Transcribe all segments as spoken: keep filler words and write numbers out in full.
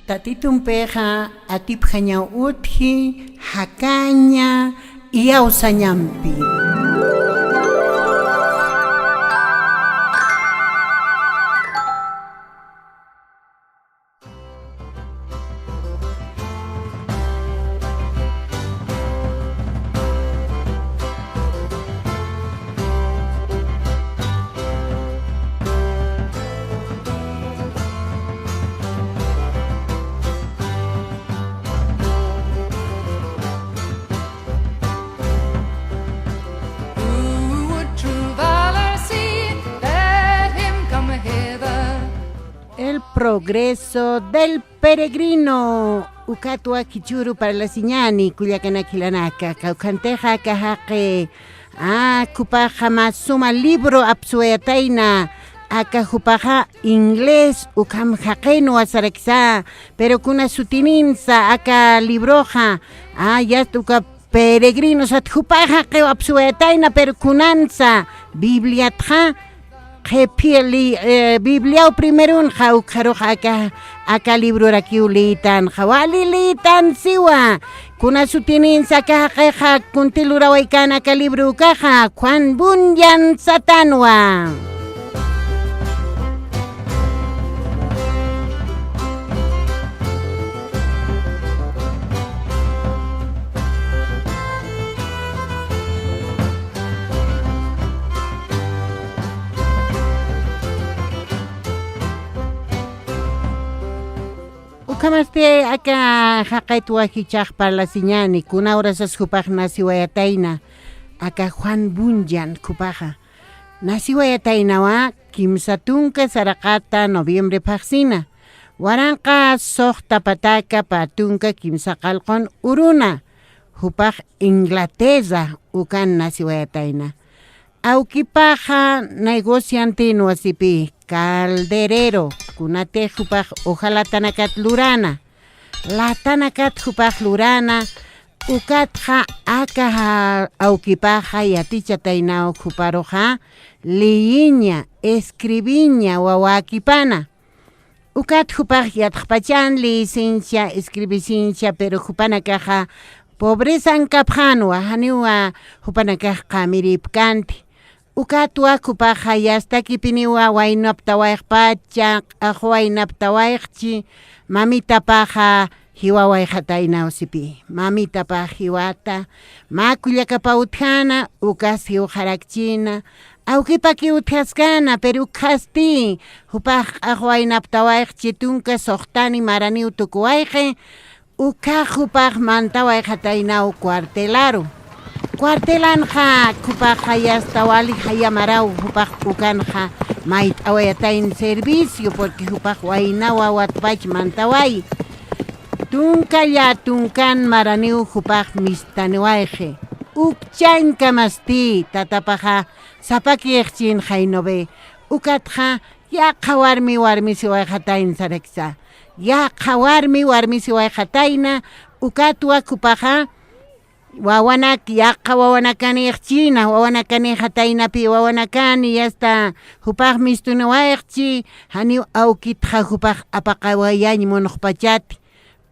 Tatitumpixa atipjañaw utji, jakaña, iyawsañampi. El progreso del peregrino. Ukatwa kichuru parlasiñani, kullakanak jilanaka, kawkhantixa aka jaqi, a, jupaxa mä suma libro apsuwayatayna, aka jupaxa inglés ukham jaqinwa saraksa, pero kuna sutininsa aka libroxa, a, yasta uka peregrinos at jupaxa qiw apsuwayatayna, pero kunansa Bibliatxa qhiphi li-, eh, Bibliaw primerunxa ukxarux aka, aka librorakiw liitanxa, wali liitansiwa. Kuna sutininsa aka jaqixa kunti lurawaykan aka libro ukaxa, Juan Bunyan satanwa. Ukhamasti aka jaqit wajichax parlasiñani, kuna urasas jupax naciwayatayna, aka Juan Bunyan jupaxa. Naciwayataynawa kimsa tunka saraqata noviembre phaxsina. Waranqa suxta pataka pä tunka kimsa qallqun uruna, jupax Inglaterra ukan naciwayatayna. Awkipaxa negociantin wasipi, calderero, kunatix jupax uja latanakat lurana. Latanakat jupax lurana, ukatxa aka ja-, awkipaxa yatichataynaw juparuxa, leyiña, escribiña wawakipana. Ukat jupax yatxpachan liyisiñcha, escribisiñcha, pero jupanakaxa pobresan kapxanwa, janiwa jupanakax qamiripkanti. Ukatwa jupaxa yasta kipiniwa waynaptawayxpacha, q'axwaynaptawayxchi, mamitapaxa jiwawayxataynaw sipi. Mamitapax jiwata, mä kullakapa utjana, ukas jiwxarakchina, awkipaki utjaskana, pero ukhasti, jupax q'axwaynaptawayxchi tunka suxtani maraniw tukuwayxi, ukhax jupax mantawayxataynaw cuartelaru. Cuartelanxa jupaxa yasta wali jayamaraw jupax ukanxa mayt'awayatayn servicio, porque jupax waynawa watpach mantaway. Tunka llätunkan maraniw jupax mistaniwayxi. Ukchañkamasti tatapaxa sapakixchin jaynubi. Ukatxa yaqha warmi warmisiwayxatayna saraksa. Yaqha warmi warmisiwayxatayna, ukatwa jupaxa wawanak, yaqha wawanakanixchina, wawanakanixataynapi wawanakani, yasta jupax mistuniwayxchi, janiw awkitxa jupax apaqawayañ munxpachati.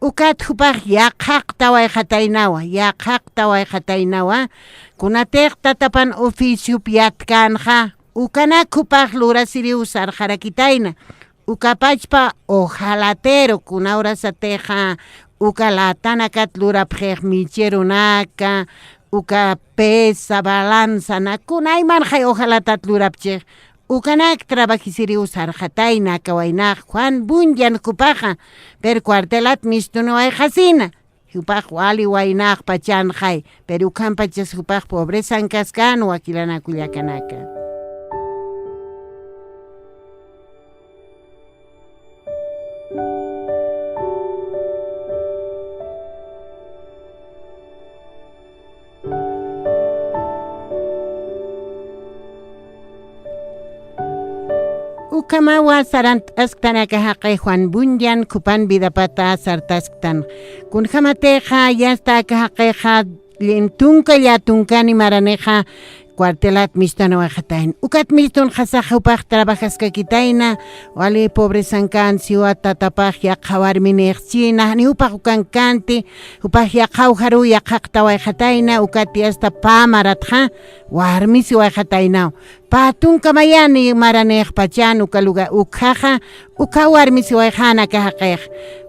Ukat jupax yaqhaqtawayxataynawa, yaqhaqtawayxataynawa, kunatix tatapan oficiop yatkanxa, ukanak jupax lurasiriw sarxarakitayna. Ukapachpa ojalatero, kuna urasatixa uka latanakat lurapxix, micherunaka, uka pesa, balanzana, kunaymanxay ojalatat lurapchix. Ukanak trabajisiriw sarxatayna aka waynax Juan Bunyan jupaxa, pero cuartelat mistuniwayxasina. Jupax wali waynax pachanxay, pero ukhampachas jupax pobresan kaskanwa jilanaka kullakanaka. Ukhamawa sarant'asktan aka jaqi Juan Bunyan jupan vidapata sartasktan. Kunjamatixa yasta aka jaqixa llin-, tunka llätunkani maranixa cuartelat mistuniwayxatayna. Ukat mistunxasax jupax trabajaskakitayna, wali pobresankan siwa tatapax yaqha warminïxchina, janiw jupax ukankanti, jupax yaqha ujaruw yaqhaqtawayxatayna, ukat yasta pä maratxa, warmisiwayxataynaw. Pä tunka mayani maranïxpachan uka lugar ukhaxa, uka warmisiwayxan aka jaqix.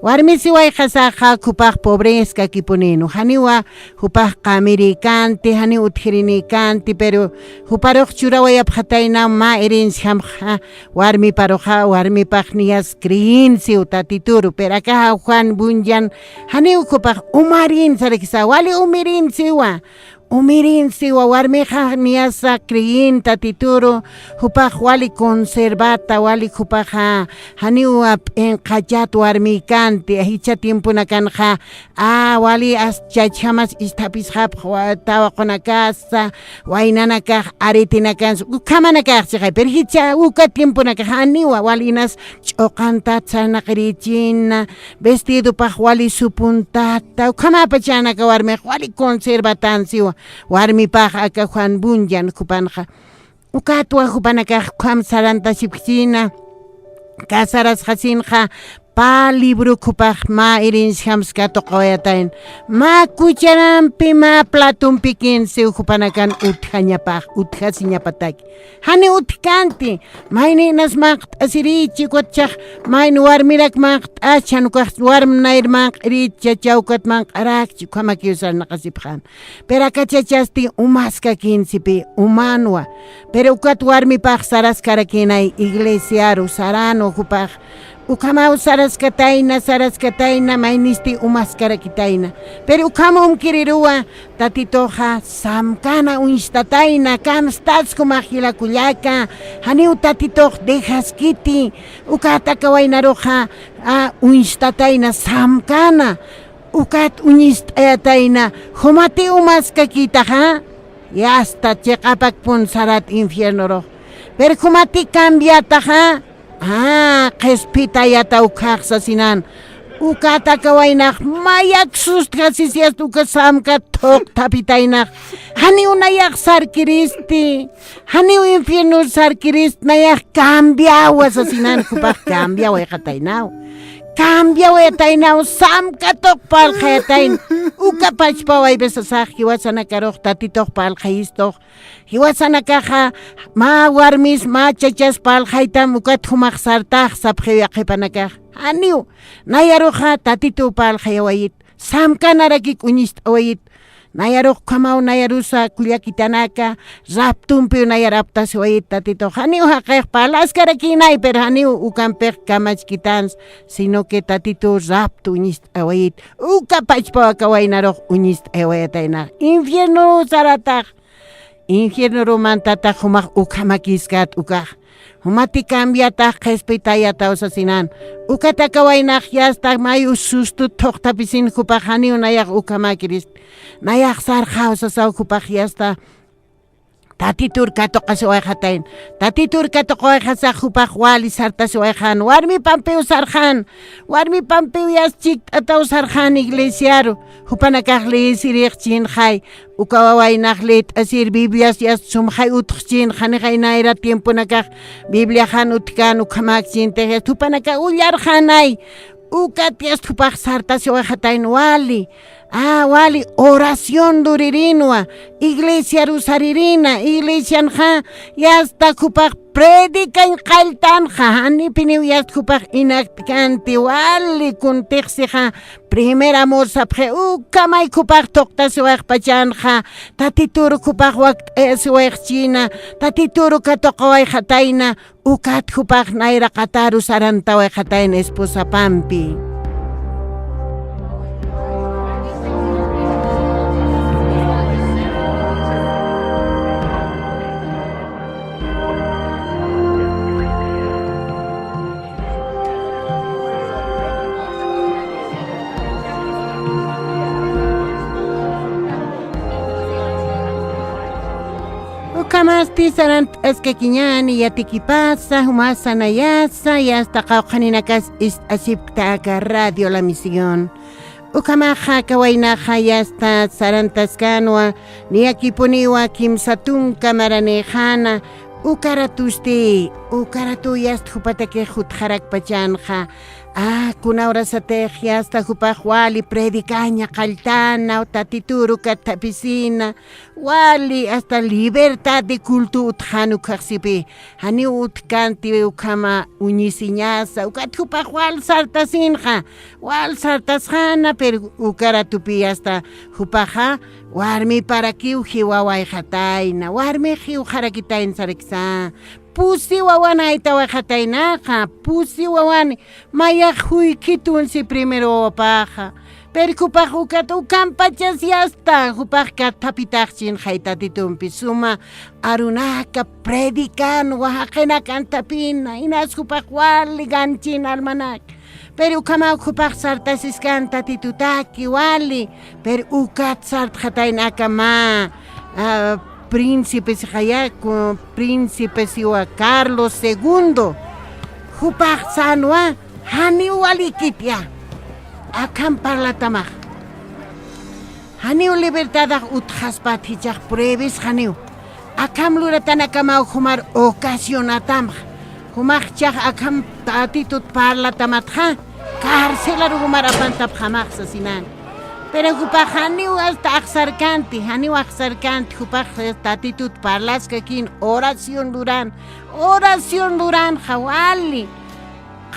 Warmisiwayxasaxa jupax pobreskakipuniw, janiwa jupax qamirïkanti, janiw utjirinïkanti, pero juparux churawayapxatayna mä herenciamxa warmiparuxa, warmipax niyas creenciw Tatituru, pero aka Juan Bunyan janiw jupax umirin sarakisa, wali umirin siwa. Umirin siwa, warmixa niyasa creyin Tatituru, jupax wali conservata, wali jupaxa janiw p'inqachat warmïkanti, jichha tiemponakanxa, a, wali as chachjamas isthapisxapx wa-, tawaqunakasa, waynanakax, aretinakansa, ukhamanakax chixay, pero jichha uka tiemponakax janiwa, wali inas ch'uqantat sarnaqirïchina, vestidopax wali supuntata, ukhamapachanaka warmix wali conservatan siwa, warmipax aka Juan Bunyan jupanxa. Ukatwa jupanakax ukham sarantasipkchina, casarasxasinxa, pä libro jupax mä herenciamsa katuqawayatayna, mä cucharampi, mä platompikin siw jupanakan utjañapax, utjasiñapataki. Janiw utjkanti, mayni inas manq't'asirïchi, ukat chhax mayni warmirak manq't'aschan, ukax warm nayr manq'irïchi, chacha ukat manq'arakchi, ukhamakiw sarnaqasipxän. Pero aka chachasti umaskakinsipï, umanwa. Pero ukat warmipax saraskarakïnay iglesiaru, saranwa jupax. Ukhamaw saraskatayna, saraskatayna, maynisti umaskarakitayna. Pero ukham umkiriruwa, Tatituxa samkana uñstatayna, kamstas jumax jila kullaka, janiw Tatitux dejaskiti, ukat aka waynaruxa, a, uñstatayna, samkana, ukat uñist'ayatayna, jumati umaskakïtaxa, yasta chiqapakpun sarat infiernurux. Pero jumati cambiataxa, a, qhispitayata ukhax sasinan. Ukat aka waynax mayak sustjasisi, yasta uka samkat thuqthapitaynax. Janiw nayax sarkiristi, janiw infiernur sarkiristi, nayax cambiawa sasinan, jupax cambiawayxataynaw. Cambiawayataynaw, samkat thuq parlxayatayna. Uka pachpaw hay veces sax jiwasanakarux Tatitux parlxayistux. Jiwasanakaxa, mä warmis, mä chachas parlxaytam ukat jumax sartax sapxiw yaqhipanakax. Janiw, nayaruxa Tatituw parlxayawayit, samkanarakik uñist'awayit. Nayarux ukhamaw, nayarusa kullakitanaka, raptumpiw nayar aptasiwayit Tatitux. Janiw jaqix parlaskarakïnay, pero janiw ukampix kamachkitans, sino que Tatituw raptu uñist'awayit. Uka pachpaw aka waynarux uñist'awayataynax. Infiernuruw saratax. Infiernuru mantatax jumax ukhamakiskat ukax. Jumati cambiatax qhispitayataw sasinan. Ukat aka waynax yasta may sustut thuqthapisin jupax janiw nayax ukhamakirist. Nayax sarxaw sasaw jupax yasta. Tatitur katuqasiwayxatayn. Tatitur katuqawayxasax jupax wali sartasiwayxan. Warmipampiw sarxan. Warmipampiw yasta chikt'ataw sarxan iglesiaru. Jupanakax leesirïxchinxay. Uka wawaynax leet'asir Biblias yasta sumxay utxchin, janixay nayra tiemponakax Bibliaxan utjkän ukhamäkchintix yasta jupanakax ullarxänay. Ukat yasta jupax sartasiwayxatayn wali. A, wali oración duririnwa. Iglesiaru saririna. Iglesianxa yasta jupax predicañ qalltanxa. Janipiniw yasta jupax inakt'känti wali kuntix sixa. Primer amor sapxi, ukhamay jupax thuqtasiwayxpachanxa, Tatitur jupax wakt'ayasiwayxchina, Tatitur katuqawayxatayna, ukat jupax nayraqataru sarantawayxatayna esposapampi. Ukhamasti sarant'askakiñäni yatikipasa, jumasa nayasa, yasta qawqhaninakas ist'asipkta aka Radio La Misión. Ukhamaxa kawaynaxa yasta sarantaskanwa, niyakipuniwa kimsa tunka maranïxana, ukaratusti, ukaratu yasta jupatakix jutxarakpachanxa. A, kuna urasatix yasta jupax wali predikaña qalltana, Tatituru kathapisina, wali hasta libertad de culto utjxan ukhaxsipi. Janiw utjkanti ukhama uñisiñasa, ukat jupax wal sartasinxa, wal sartasxana, pero ukaratupi hasta jupaxa warmiparakiw jiwawayxatayna, warmix jiwxarakitayna saraksa. Pusi wawan aytawayxataynaxa, pusi wawan mayax juykhitunsi primero wawapaxa. Pero jupax ukat ukampachas yasta, jupax kathapitaxchinxay Tatitumpi suma arunaka predicanwa, jaqinakan thapina, inas jupax wali ganchin almanak. Pero ukhamaw jupax sartasiskan Tatitutaki wali, pero ukat sartxataynaka mä, a, príncipe sixaya, ku-, príncipe siwa Carlos segundo. Jupax sänwa, janiw walikitya. Akham parlatamax. Janiw libertadax utjaspat jichhax pruebis janiw. Akham luratanakamaw jumar ocasionatamxa. Jumax jichhax akham Tatitut parlatamatxa, carcelaru jumar apantapxamaxa sasinan. Pero jupax janiw hasta axsarkanti, janiw axsarkanti, jupax Tatitut parlaskakin oración luran, oración luranxa wali.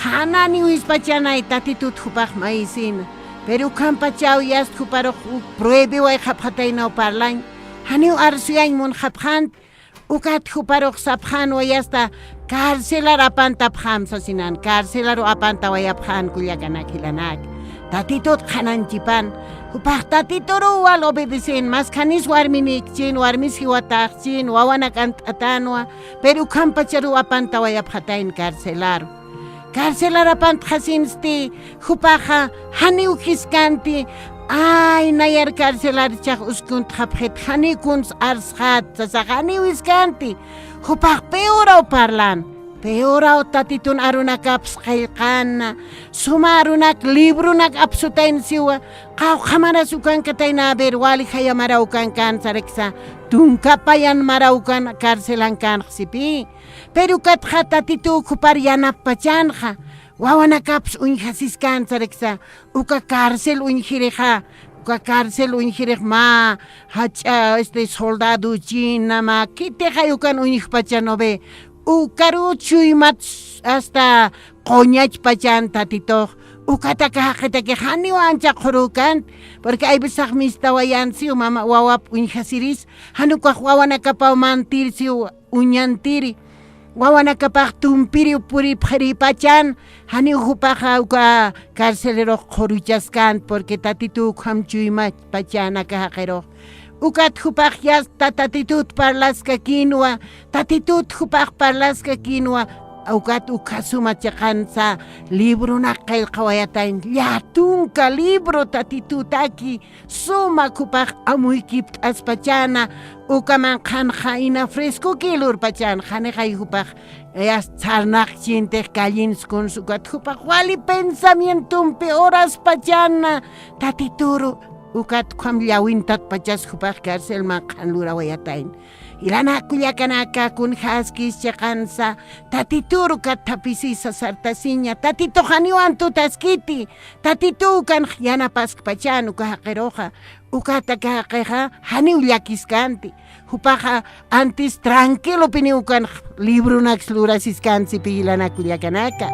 Qhananiw jispachanay Tatitut jupax mayisina. Pero ukhampachaw yasta juparux pruebiwayxapxataynaw parlañ. Janiw arsuyañ munxapxanti. Ukat juparux sapxänwa yasta carcelar apantapxam sasinan, carcelaru apantawayapxän kullakanak jilanak. Tatitut qhananchipan, jupax Tatituruw wal obedecen, maskhanis warminïkchin, warmis jiwataxchin, wawanak ant'atanwa, pero ukhampacharuw apantawayapxatayna carcelaru. Carcelar apantxasinsti, jupaxa janiw jiskanti, ay, nayar carcelar jichhax uskuntxapxit, janiw kuns arsxat, sasax janiw jiskanti, jupax peoraw parlan, peoraw Tatitun arunakaps qillqana, suma arunak librunak apsutayna siwa, qawqha maras ukankatayna, a ver, wali jaya mara ukankan saraksa, tunka payan mara ukan carcelankanxsipï. Pero ukatxa Tatituw jupar yanapapachanxa, wawanakaps uñjasiskan saraksa, uka cárcel uñjirixa, uka cárcel uñjirix mä jach'a, este, soldado china, mä khitixay ukan uñjpachan, ¿no ve? Ukaru chuymat hasta quñachpachan Tatitux, ukat aka jaqitakix janiw ancha qhurükant, porque hay vecesax mistawayan siw mama wawap uñjasiris, jan ukax wawanakapaw mantir siw uñantiri, wawanakapax tumpiriw puripxiripachan, janiw jupaxa uka carcelerux qhuruchaskan, porque Tatituw ukham chuymapachan aka jaqirux. Ukat jupax yasta Tatitut parlaskakinwa, Tatitut jupax parlaskakinwa, ukat ukha suma chiqansa librunak qillqawayatayn, llätunka libro Tatitutaki, suma jupax amuykipt'aspachana, ukaman qhanxa ina frescoki lurpachan, janixay jupax, eh, as-, sarnaqchintix callinskuns, ukat jupax wali pensamientompi uraspachana, Tatituru, ukat ukham llawintatpachas jupax carcelman qhan lurawayatayn. Jilanak kullakanaka, kunjaskis chiqansa, Tatituru kathapisisa sartasiña, Tatitux janiw antutaskiti, Tatituw ukanx yanapaskpachan uka jaqiruxa, ukat aka jaqixa janiw llakiskanti, jupaxa antis tranquilopiniw ukanx libronaks lurasiskanti, jilanak kullakanaka.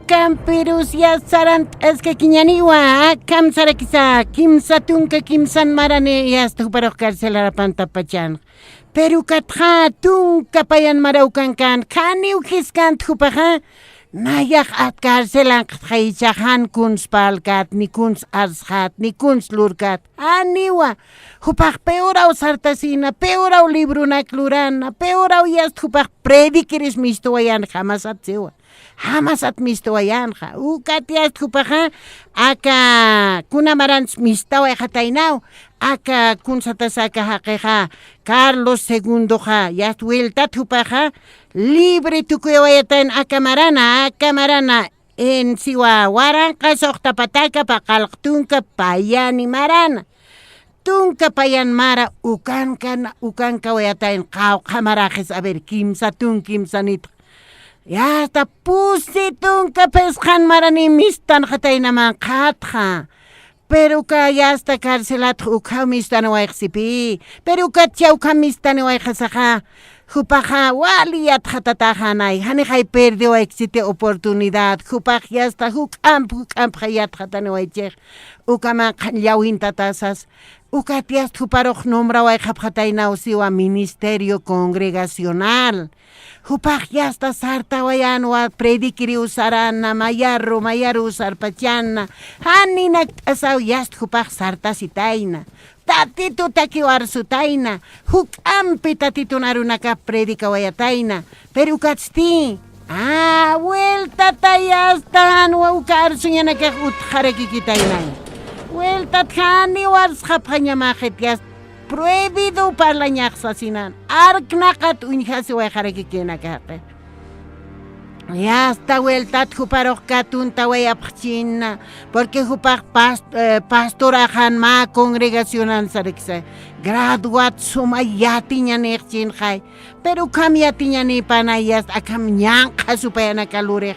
Campirus yasta sarant'askakiñaniwa, akham sarakisa, kimsa tunka kimsan marani yasta juparux carcelar apantapachanxa. Pero ukatxa tunka payan mara ukankän, janiw jiskänti jupaxa, nayax at carcelanqtxa jichhax jan kuns parlkät, ni kuns arsxät, ni kuns lurkät. Janiwa, jupax peoraw sartasïna, peoraw librunak lurana, peoraw yasta jupax prediquiris mistuwayan jamasat siwa. Jamasat mistuwayanxa. Ukat yasta jupaxa, aka kuna maransa mistawayxataynaw, aka kunsatasa aka jaqixa, Carlos Segundoxa, yasta vueltat jupaxa, libre tukuyawayatayna aka marana, aka marana, en siwa waranqa suxta pataka paqallq tunka payani marana. Tunka payan mara ukankan, ukankawayatayna qawqha maraxis, a ver, kimsa tun, kimsa nitx. Yasta pusi tunka phisqhan marani mistanxatayna manqhatxa. Pero uka yasta carcelatx ukhaw mistanawayxsipï. Pero ukat cha ukham mistanawayxasaxa, jupaxa wali yatxatatäxanay, janixay perdiwayksiti oportunidad, jupax yasta juk'amp, juk'ampxa yatxataniwaychix. Ukamanqhan llawintatäsas, ukat yasta juparux nombrawayxapxataynaw siwa ministerio congregacional. Jupax yasta sartawayänwa, prediquiriw sarana, mayaru, mayaruw sarpachana, janinakt'asaw yasta jupax sartasitayna. Tatitutakiw arsutayna, juk'ampi Tatitun arunaka predicawayatayna. Pero ukatsti, a, vueltata yasta jan uka arsuñanakax utxarakikitaynay. Vueltat janiw arsxapxañamaxit, yasta prohibido parlañax sasinan. Arknaqat uñjasiwayxarakikinakaqi. Yasta vueltat juparux katuntawayapxchina, porque jupax past-, eh, pastoraxan mä congregacionan sarksa. Graduat suma yatiñanïxchinxay. Pero ukham yatiñanïpanay, yasta akham ñanqha supayanaka lurix.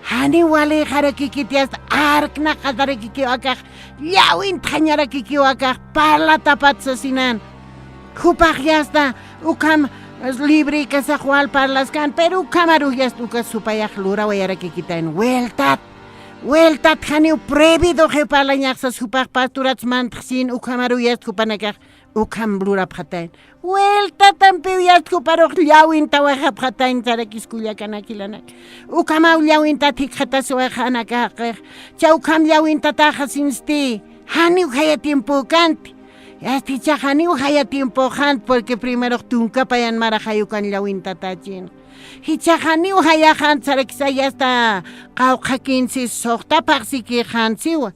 Janiw walïxarakikit, yasta arknaqatarakikiw akax, llawintxañarakikiw akax, parlatapat sasinan. Jupax yasta ukham librïkasax wal parlaskän, pero ukhamarux yasta uka supayax lurawayarakikitan. Vueltat, vueltat janiw prohibidoxiw parlañaxsas, jupax pastoratsa mantxsin, ukhamarux yasta jupanakax ukham lurapxatayna. Vueltatampiw yasta juparux llawintawayxapxatayna, sarakis kullakanak jilanak. Ukhamaw llawintat jikxatasiwayxanaka jaqix. Cha ukham llawintataxa sinsti, janiw jaya tiempo ukanti. Yasta jichhax janiw jaya tiempoxant, porque primerux tunka payan maraxay ukan llawintatächin. Jichhax janiw jayaxant, sarakisa yasta qawqha kinsis suxta phaxsikixant siwa.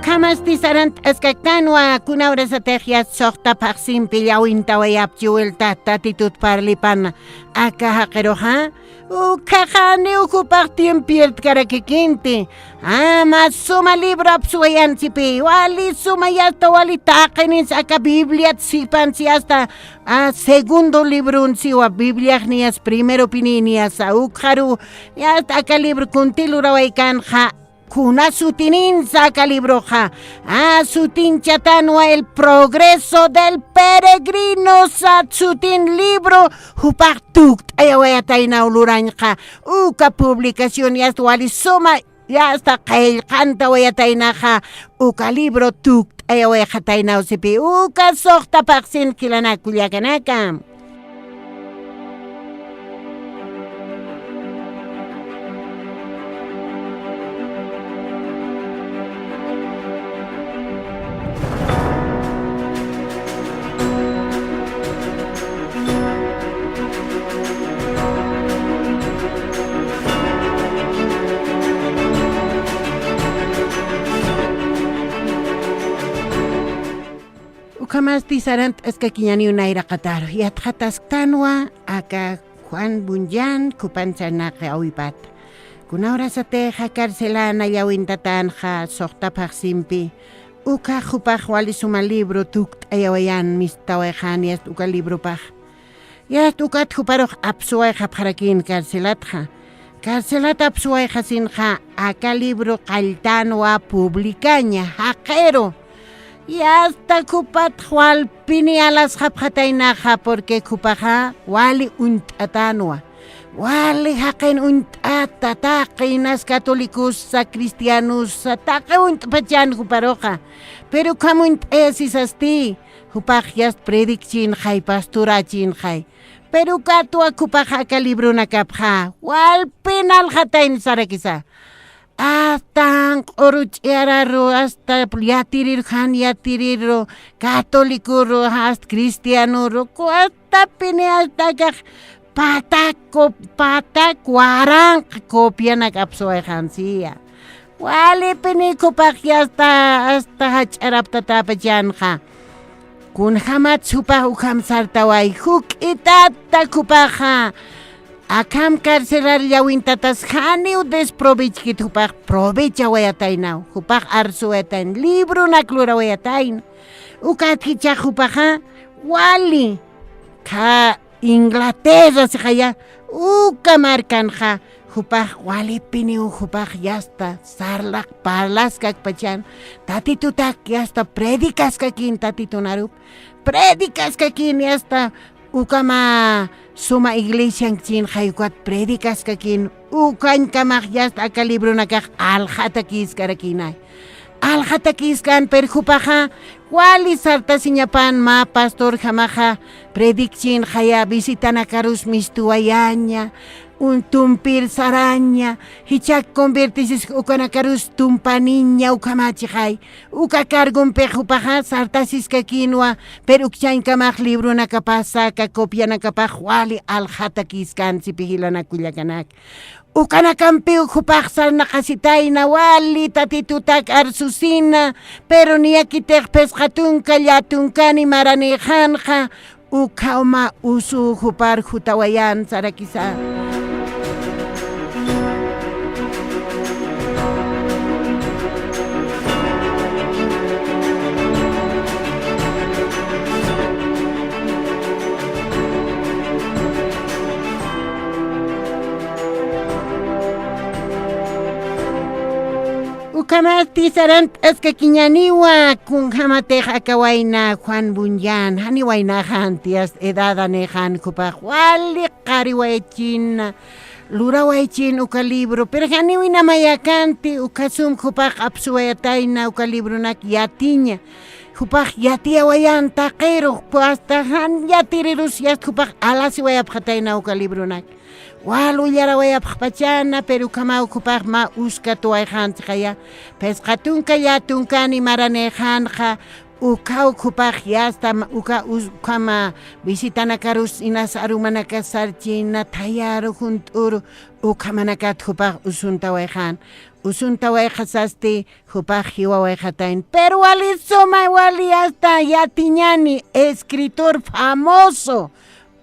Ukhamasti sarant'askaktanwa, kuna urasatix yasta suxta phaxsimpi llawintawayapchi vuelta Tatitut parlipana aka jaqiruxa. Ukhax janiw jupax tiempiertkarakikinti. Ama suma libro apsuwayansipï, wali suma yasta wali taqinins aka Bibliat sipansi yasta, a, segundo libron siwa, Bibliax niyas primeropini niyasa, ukxaru yasta aka libro kunti lurawaykanxa, kuna sutininsa aka libroxa, a, sutinchatanwa El progreso del peregrino sat sutin libro, jupax tukt'ayawayataynaw lurañxa, uka publicación yasta wali suma yasta qillqantawayataynaxa, uka libro tukt'ayawayxataynaw sipï, uka suxta phaxsin jilanak kullakanaka. Ukhamasti sarant'askakiñaniw nayraqataru, yatxatasktanwa aka Juan Bunyan, Jupan Sarnaqi Awipata. Kuna urasatixa carcelana llawintatanxa suxta phaxsimpi, ukhax jupax wali suma libro tukt'ayawayan mistawayxan yasta uka libropax. Yasta ukat juparux apsuwayxapxarakïn carcelatxa. Carcelat apsuwayxasinxa aka libro qalltanwa publicaña, jaq taqiru. Yasta jupatx walpini alasxapxataynaxa, porque jupaxa wali uñt'atanwa. Wali jaqin uñt'ata, taqi inas catolicosa, cristianosa, taqi uñt'pachan juparuxa. Pero ukham uñt'ayasisasti, jupax yast predicchïnxay, pastorachïnxay. Pero ukatwa jupax aka libronakapxa walpin aljatayna sarakisa. Hasta janq'uru ch'iyararu, hasta yatiriru, jan yatiriru, catolicoru, hasta cristianoru, hasta pini hasta akax patak, patak waranqa copianak apsuwayxan siya. Walipini jupax yasta, hasta jach'araptatäpachanxa. Kunjamatsa jupax ukham sartaway, juk'itata jupaxa. Akham carcelar llawintatas janiw desprovechkit, jupax provechawayataynaw, jupax arsuwayatayna, libronak lurawayatayna. Ukat jichhax jupaxa wali, kha Inglaterra sixaya, uka markanxa, jupax walipiniw, jupax yasta sarlaq parlaskakpachan, Tatitutak yasta predicaskakïn, Tatitun arup predicaskakïn yasta, ukama suma iglesiankchïnxay ukat predicaskakïn, ukañkamax yasta aka libronakax aljatakiskarakïnay. Aljatakiskän, pero jupaxa wali sartasiñapan mä pastorjamaxa predicchïnxaya, visitanakarus mistuwayaña, un tumpir saraña, jichhak convertisisk ukanakarus tumpaniña, ukhamächixay. Uka cargompix jupaxa sartasiskakïnwa, pero ukchañkamax libronakapasa aka copianakapax wali aljatakiskän, sipi jilanak kullakanak. Ukanakampiw jupax sarnaqasitayna, wali Tatitutak arsusina, pero niyakitix phisqa tunka llätunkani maranïxanxa, ukhama usuw jupar jutawayän sarakisa. Ukhamasti sarant'askakiñäniwa, kunjamatix aka wayna Juan Bunyan, janiw waynaxanti, yast edadanïxan, jupax wali qariwaychin, lurawaychin uka libro, pero janiw ina mayäkänti, ukhasum jupax apsuwayatayna uka libronak yatiña. Jupax yatiyawayän taqiru, hasta jan yatirirus yast jupax alasiwayapxatayna uka libronak. Wal willarawayapxpachäna, pero ukhamaw jupax mä uskatuwayxän sixaya. Phisqa tunka llätunkani maranïxänxa, ukhaw jupax yasta ma-, uka us-, ukhama visitanakarus inas arumanakas sarchïna, thayaru, junt'uru, ukhamanakat jupax usuntawayxän. Usuntawayxasasti, jupax jiwawayxatayna. Pero wali suma, wali hasta yatiñäni, escritor famoso.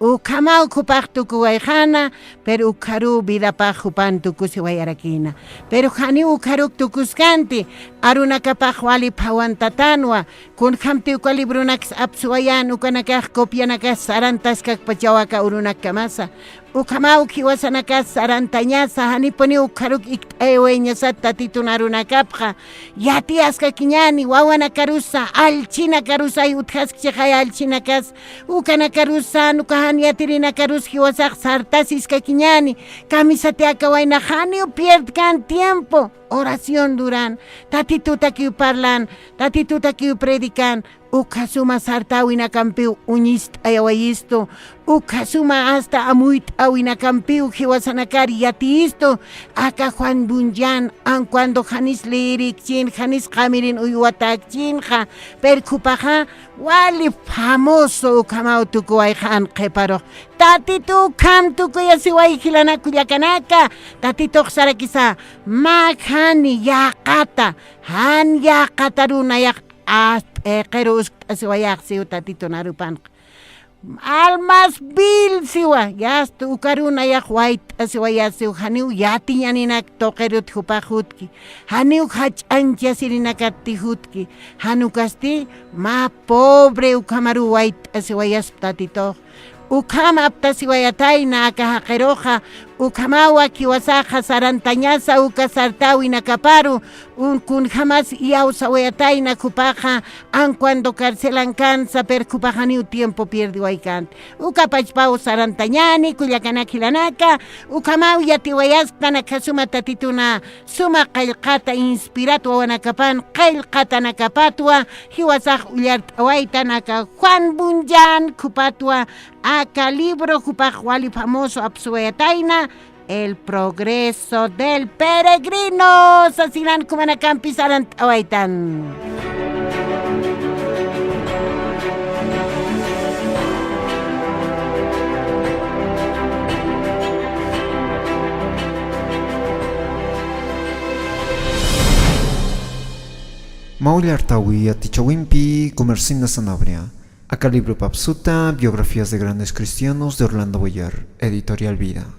Ukhamaw jupax tukuwayxäna, pero ukharuw vidapax jupan tukusiwayarakïna. Pero janiw ukharuk tukuskänti, arunakapax wali phawantatänwa, kunjamti uka libronaks apsuwayän, ukanakax copianakas sarantaskakpachaw aka urunakkamasa. Ukhamaw jiwasanakas sarantañasa, janipuniw ukharuk ikt'ayawayañasat Tatitun arunakapxa. Yatiyaskakiñäni, wawanakarusa, allchhinakarusay utjaskchixay allchhinakas, ukanakarusa, jan uka jan yatirinakarus jiwasax sartasiskakiñäni, kamisati aka waynax janiw pierdkän tiempo, oración duran, Tatitutakiw parlan, Tatitutakiw predican, ukha suma sartäwinakampiw uñist'ayawayistu, ukha suma hasta amuyt'äwinakampiw jiwasanakar yatiyistu, aka Juan Bunyan, aun cuando janis leerikchin, janis qamirin uywatäkchinxa, pero jupaxa wali famoso ukhamaw tukuwayxän qhiparux. Tatitu ukham tukuyasiway jilanak kullakanaka, Tatitux sarakisa, mä jan yäqata, jan yäqataru nayax Ast p'iqiru uskt'asiwayax siw Tatitun arupanxa. Almas vil siwa, yasta ukaru nayax wayt'asiwayas siw, janiw yatiñaninak tuqirut jupax jutki, janiw jach'añchasirinakatti jutki, jan ukasti mä pobre ukhamaru wayt'asiwayasp Tatitux. Ukham aptasiwayatayna aka jaqiruxa, ukhamawa jiwasaxa sarantañasa uka sartäwinakaparu, un kunjamas iyawsawayatayna jupaxa, aun cuando carcelan kansa, pero jupaxa janiw tiempo pierdiwaykanti. Uka pachpaw sarantañani, kullakanak jilanaka, ukhamaw yatiwayasktan aka suma Tatituna, suma qillqata inspirat wawanakapan, qillqatanakapatwa, jiwasax ullart'awaytan aka Juan Bunyan jupatwa, aka libro jupax wali famoso apsuwayatayna, El progreso del peregrino, sasinan jumanakampi sarant'awaytan. Mä ullartäwi yatichäwimpi Comercina Sanabria. Aka librup apsuta, Biografías de grandes cristianos de Orlando Boyer, Editorial Vida.